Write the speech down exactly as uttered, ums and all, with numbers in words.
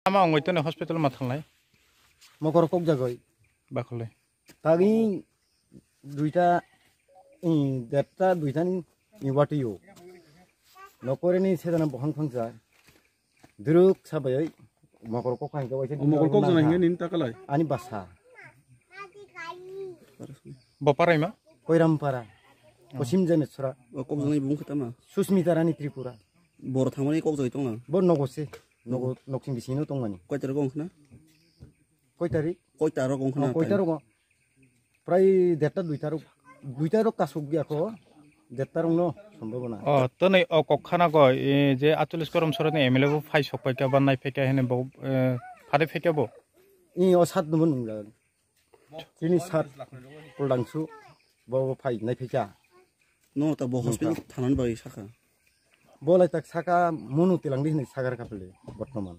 Ama ongoi tone hospital ma thanglai. Mokor kok jagoi. Bakhole. Tagi duita, i, detta duita ni, i wati yo. Nokore ni sedana bohang phangsa. Duruk sabai mokor kok hangke waisa. O mokor kok jana hingke nin takalai. Ani basa. Bo parai ma? Koiram para. Kosim jane sora. O kok jana ibung khatama. Susmita Rani Tripura. Bor thangmani kok jai tongna. Bo nogo se. Nogo noksing bisino tongmani. Koi tarik ongkhna? Koi tarik? Koi tarik ongkhna? Koi tarik? Prai derta duita rok, duita rok kasuk ya ko, derta rok no sombhabona. O, toni o kok khana go, e, je achulis korom soro ni M L A bo phai sok paika ba nai paika hene bo, e, phare paika bo. I o sat nubo nung jagan. Tini sat puldangsu bo bo phai nai paika. No ta bo hospital thanan bai saka. Bo lai tak saka munu tilang di hene sagar kapele bortoman.